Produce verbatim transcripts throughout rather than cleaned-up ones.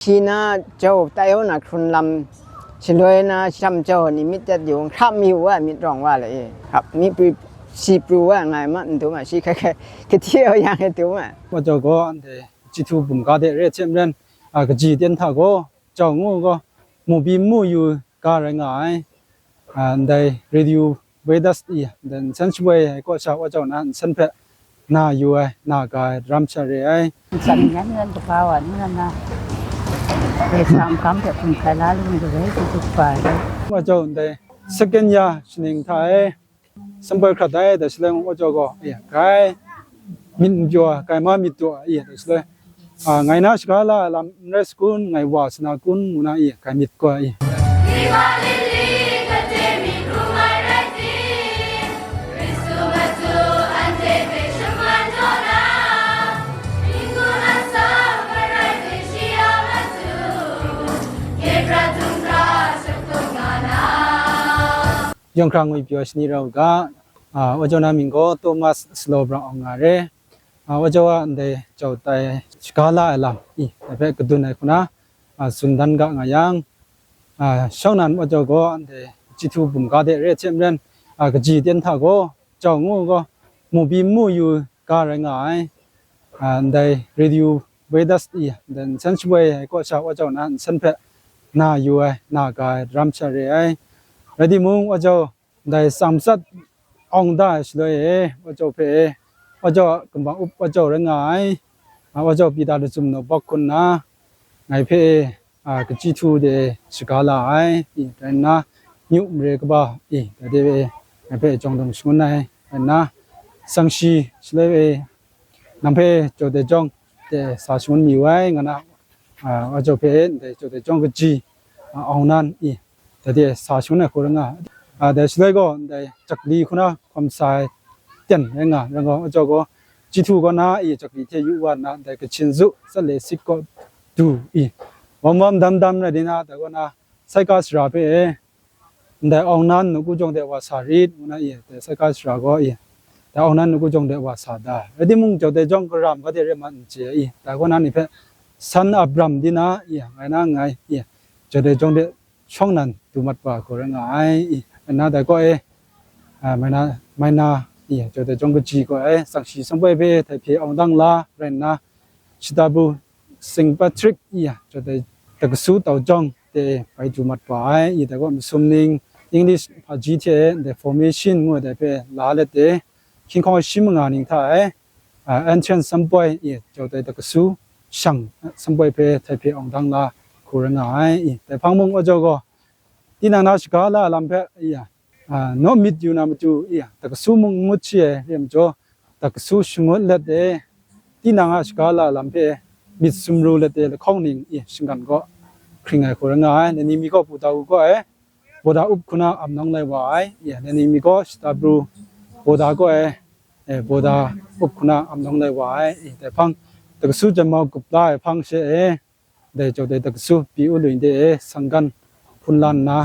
Shi na jau tai na hkrun lam, shaloi na sham jau ni myit dat yu, hkrap mi wa myit rawng wa le, hkrap mi pru, si pru wa ngai ma n du ma, shi hkai hkai, kahti wa yang e du ma. Wa jau gaw, anhte Chyeju bum ga de re hte maren, a, kaji ten hta gaw, jau ngu gaw, mu byi mu yu ga rai nga ai. A, ndai Radio Vedas i, ndai nsen shawoi ai kaw sha wa jau na nsen hpe na yu ai, na ga ai daram sha re ai. Ntsan yan yan kaba wa ni na na. Re sam kam hpe hpung hkai la lu ni re, su su kaba ai. Wa jau ndai second ya shaning hta e, samboi hkrat ai, dai shaloi wa jau gaw, e, grai myit n pyaw ai, grai ma myit daw ai, e, dai shaloi, a, ngai na shaga la ai lam n rai sa kun, ngai wa sa na kun, ngu na, e, grai myit gaw ai. Yawng hkrang ngwi pyaw shani rau u ga, a, wa jau na mying gaw Thomas Slow Brang Awng nga re. A, wa jau a ndai jau tai shaga la ai lam, i, dai hpe kadun ai hku na, a, tsun dan ga nga yang, a, shawng nan wa jau gaw ndai Chyeju bum ga de re hte maren, a, kaji ten hta gaw jau ngu gaw, mu byi mu yu ga rai nga ai. A, ndai Radio Vedas i, ndai nsen shawoi ai kaw sha wa jau na nsen hpe na yu ai, na ga ai daram sha re ai. Rai timung, wa jau ndai tsam tsat awng da ai shaloi e, wa jau hpe e, wa jau a kumba up wa jau rai nga ai, a, wa jau Pita Lachyum Naw Bawk hku nna, ngai hpe e, a, kachyi htu de shaga la ai, i, rai nna, nyu mare kaba, i, dai de e, ngai hpe jawng dum shangun ai, rai nna, sangshi shaloi e, nang hpe jau de jawng de sa shangun mi wai, nga na, a, wa jau hpe ndai jau de jawng kaji, a, awng nan, i, dai de sa shangun ai hku rai nga, a, dai shaloi gaw, ndai jakli hku na hkawm sa ai ten rai nga, rai nga, wa jau gaw, chyeju kaw na, i, jakli hte yu wa nna, ndai Kachin zu, Sat Le Sit kaw du, i, wam wam dam dam rai di na, dai kaw na, saika sara hpe e, ndai awng nan nawku jawng de wa sa rit, ngu na, i, dai saika sara gaw, i, dai awng nan nawku jawng de wa sa da. Rai timung, jau de jawng karam ga de re ma n chye, i, dai kaw na ni hpe san ap ram di na, i, ngai na ngai, i, jau de jawng de shawng nan du mat wa hku rai nga ai, i, ngai na dai kaw e, a, mai na, mai na, i, jau de jawng kaji kaw e, sangshi samboi hpe htai hpye awng dang la rai nna, shata bu Saint Patrick, i, jau de, dakasu tau jawng de bai du mat wa ai, i, dai gaw masum ning, English hpaji hte, the formation ngu ai dai hpe la let de, hkying hkawng shi manga ning hta e, a, entrance samboi, i, jau de dakasu shang samboi hpe htai hpye awng dang la hku rai nga ai, i, dai hpang mung wa jau gaw, tinang na shaga la ai lam hpe, i, a, naw myit yu na matu, i, dakasu mung n ngut shi ai re ai majaw, dakasu shangut let e, tinang a shaga la lam hpe myit sumru let e lahkawng ning, i, shinggan gaw hkring ai hku rai nga ai. Lani mi gaw Buddha u gaw e, Buddha up hku na ap nawng lai wa ai, i, lani mi gaw shata bru Buddha gaw e, e, Buddha up hku na ap nawng lai wa ai, i, dai hpang dakasu janmau gup la ai hpang she e, dai jau de dakasu pyi u lui de e sanggan hpun lan nna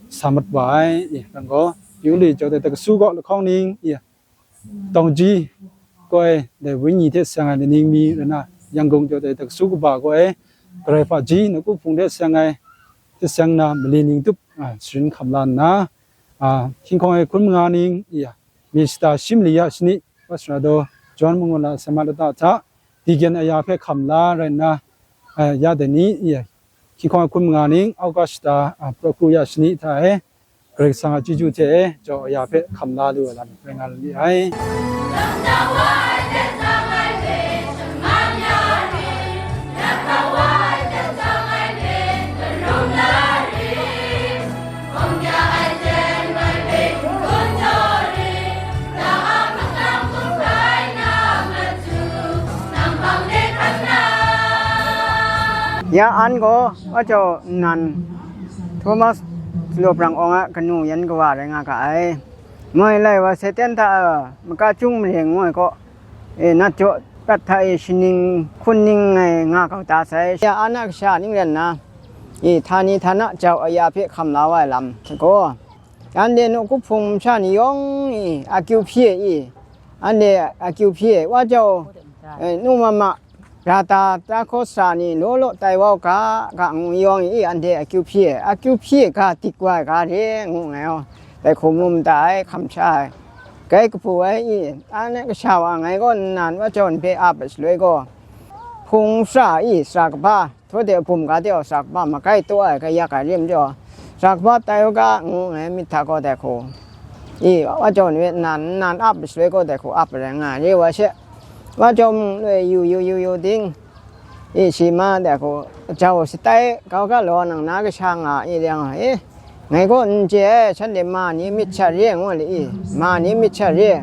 sa mat wa ai, i, rai nga, pyi u lui jau de dakasu gaw lahkawng ning, i, Tongji gaw e, dai wenyi hte seng ai laning mi rai na, Yangon jau de dakasu kaba gaw e, Karai hpaji nawku hpung hte seng ai, hte seng na mali ning tup, a, sharin hkam la nna, a, hkying hkawng e hkun manga ning, i, a, mi shata shi mali ya shani, Pastor John Mungula Samalata hta, deacon aya hpe hkam la rai nna, a, ya dai ni, i, hkying hkawng ai hkun manga ning, August shata, a, pra hku ya shani hta e, Karai Kasang a chyeju hte e, jau aya hpe hkam la lu ai lam rai nga lu li ai. Ya an gaw, wa jau nnan, Thomas Slow Brang Awng a kanu yan kawa rai nga ga ai. Moi lai wa, Satan hta, a, maka chyung mare ngu ai kaw, e, nat jaw prat hta e shaning hkun ning ngai nga kau ta sai. Ya an a kasha ning ran nna, e, htani htana jau aya hpe hkam la wa ai lam hte gaw, anhte nawku hpung masha ni yawng, e, akyu hpyi e, i, anhte akyu hpyi e, wa jau, e, nu ma ma, Rata, Tahkosa ni law law tai wa u ga, ga ngu yawng i, anhte akyu hpyi ai, akyu hpyi ai ga dik wa ai ga re, ngu ngai aw, dai hku mu mada ai, hkam sha ai. Gai kapu ai i, a na kasha wa ngai gaw nnan wa jau nhpe ap ai shaloi gaw, hpung shara i, sara kaba, htaw de bum ga de aw sara kaba, magai taw ai, ga yak ai re majaw, sara kaba tai u ga, ngu ngai myit hta gaw dai hku. I, wa jau ni hpe nnan, nnan ap ai shaloi gaw dai hku ap ai rai nga ai, re wa she. Wa jau mung loi yu yu yu yu ding, i, shi ma dai hku, jau shatai kau ga law, nang na kasha nga i, rai nga i, ngai gaw n chye ai, shanhte ma ni myit sha re ngu le i, ma ni myit sha re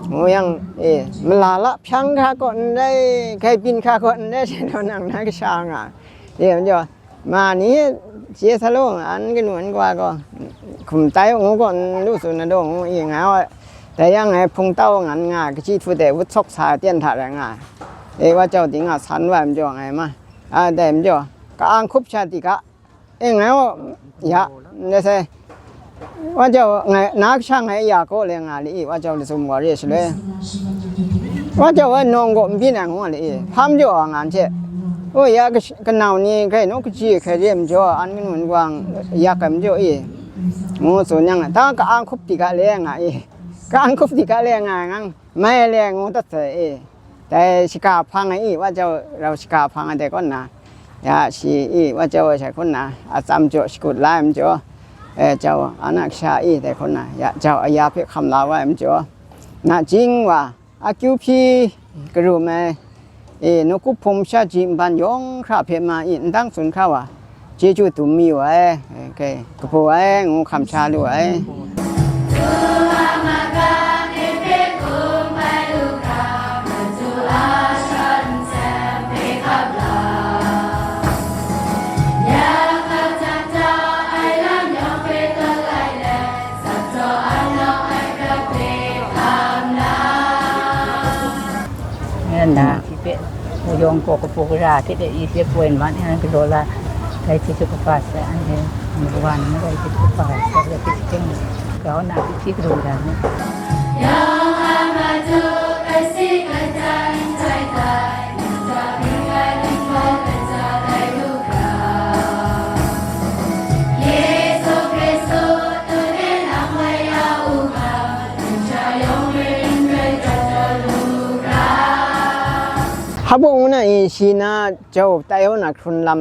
ngu yang, i, mala la hpyang hkra kaw n rai, gai byin hkra kaw n rai, she law, nang na kasha nga, i, majaw, ma ni chye sa law, an kanu an kawa gaw, hkum tai u ngu gaw, n lu tsun na daw ngu i, nga ai. Dai yang ngai hpung tau ngan nga, kaji htu de wut sawk sa ai ten hta rai nga ai. E, wa jau ting a san wa ai majaw ngai ma, a, dai majaw, ka-ang hkup sha di ga, e, ngai gaw, ya, ndai sai, wa jau ngai, na kasha ngai ya kaw le nga le i, wa jau lachyum wa re shaloi, wa jau wa nawng gaw n byin ai ngu nga le i, hpa majaw wa nga n hte, o, ya kash-, kanau ni hkrai naw kaji hkrai re majaw, an kanu n gwang yak ai majaw i, ngu tsun yang, ta ka-ang hkup di ga le nga i, ka-ang hkup di ga le nga ai ngang, mai le ngu dat sai i, dai shaka hpang ai i, wa jau rau shaka hpang ai dai kaw nna, ya shi i, wa jau ai shai hkun na, atsam jaw shakut la ai majaw, e, jau a na kasha i dai hkun na, ya jau aya hpe hkam la wa ai majaw, nachying wa, akyu hpyi karum ai, e, nawku hpung masha ji nban yawng hkra hpe ma i, n dang tsun hkra wa, chyeju dum mi wa ai, e, kai, kabu ai ngu hkam sha lu ai. Nna, shi hpe, wuyawng gaw kabu gara hte de, i hpe poi nmat, ngan galaw la, dai hte hte kaba sai, anhte, number one, dai hte hte kaba sai, dai hte hte grau nna, hpyi hpyi galaw da ni. Hpa baw ngu na i, shi na jau tai wa na hkrun lam,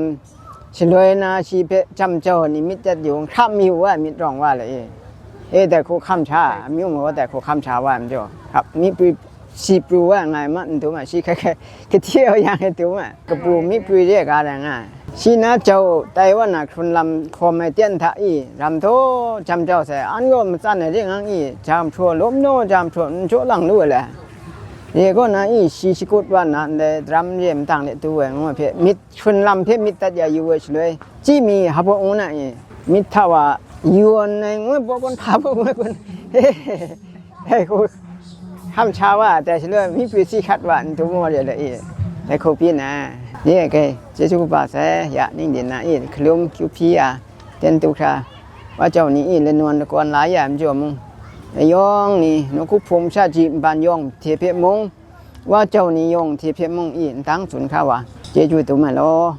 shaloi na shi hpe jam jau ni myit dat yu, hkram yu wa myit rawng wa le i. E, dai hku hkam sha, amyu maw dai hku hkam sha wa ai majaw, hkap, myi pru, si pru wa ai ngai ma n dum ai, shi hkai hkai, kahti wa yang e dum ai, kabu myi pru re ga rai nga ai. Shi na jau tai wa na hkrun lam hkawm ai ten hta i, ram htaw jam jau sai, an gaw matsan ai re ngang i, jam hpraw lawm naw jam hpraw n jaw lang lu ai le. Re kaw na i, shi shakut wa nna ndai daram re matang de du ai ngu ai hpe, myit hkrun lam hpe myit dat ya yu ai shaloi, chyi mi hpa baw ngu na i, myit hta wa, yawn ai ngu ai baw kun, hpa baw ngu ai kun, dai hku hkam sha wa ai, dai shaloi myi pru si hkat wa n dum wa re le i, dai hku byin ai. Ye, kai, chyeju kaba sai, ya, ning din na i, hkalum kyu hpyi a, ten tu hkra, wa jau ni i, lanawn lakawn la ya ai majaw mung, layawng ni, nawku hpung masha ji nban yawng hte hpe mung, wa jau ni yawng hte hpe mung i, n dang tsun hkra wa, chyeju dum ai law.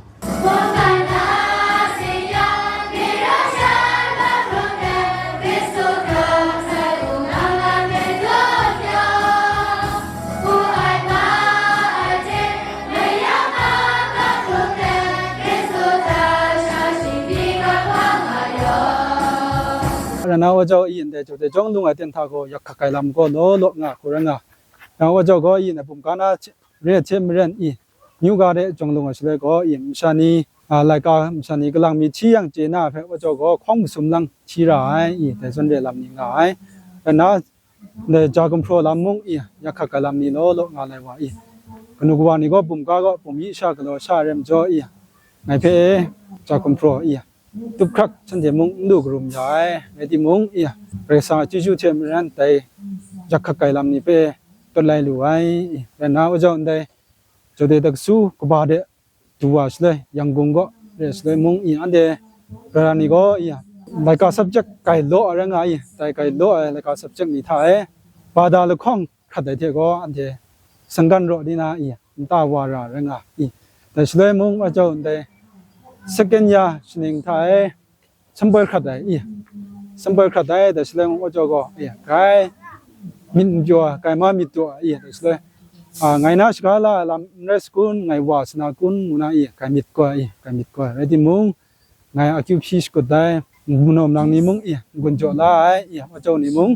Rana wa jau i ndai jau dai jawng lung ai ten hta gaw yak hkak ai lam gaw law law nga hku rai nga. Yang wa jau gaw i na bum ga na hte, re hte maren i, nyu ga de jawng lung ai shaloi gaw i, masha ni, a, laika masha ni kalang mi hti yang chye na hpe wa jau gaw hkawng masum lang hti ra ai i, dai zawn re lam ni nga ai. Rana, ndai ja gumhpraw lam mung i, yak hkak ai lam ni law law nga lai wa i, kanu kawa ni gaw bum ga gaw bum yi sha galaw sha ai rai majaw i, ngai hpe e, ja gumhpraw i, tup hkrak shanhte mung n lu karum ya ai, rai timung, i, Karai Kasang a chyeju hte maren dai yak hkak ai lam ni hpe tawn lai lu ai, i, rai nna, wa jau ndai, jau dai daksu kaba de du wa shaloi, Yangon kaw re shaloi mung, i, anhte rara ni gaw, i, laika subject gai law ai rai nga, i, dai gai law ai laika subject ni hta e, bada lahkawng hkrat ai hte gaw, anhte sanggan raw di na, i, nta wa ra rai nga i. Dai shaloi mung wa jau ndai second year shaning hta e, samboi hkrat ai i, samboi hkrat ai, dai shaloi mung wa jau gaw i, grai myit n pyaw ai, grai ma myit daw ai i, dai shaloi, a, ngai na shaga la ai lam n rai sakun, ngai wa sa na kun ngu na i, grai myit gaw ai i, grai myit gaw ai. Rai timung, ngai akyu hpyi shakut ai, manaw manang ni mung i, n-gun jaw la ai i, wa jau ni mung,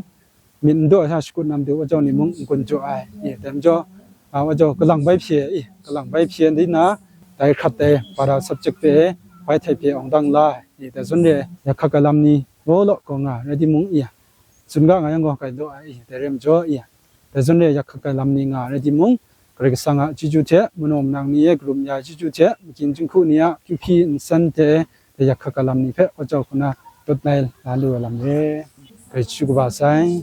myit n daw ai hta shakut na matu wa jau ni mung n-gun jaw ai i, dai majaw, a, wa jau kalang bai hpye i, kalang bai hpye di na, dai hkrat ai para subject hpe bai htai hpye awng dang la ai i, dai zawn re ai, yak hkak ai lam ni law law gaw nga rai timung i, tsun ga nga yang gaw grai law ai i, dai re majaw i, dai zawn re ai yak hkak ai lam ni nga rai timung, Karai Kasang a chyeju hte, manaw manang ni e karum ya ai chyeju hte, makyin jinghku ni a akyu hpyi nsen hte, dai yak hkak ai lam ni hpe wa jau hku na tut lai la lu ai lam re. Grai chyeju kaba sai.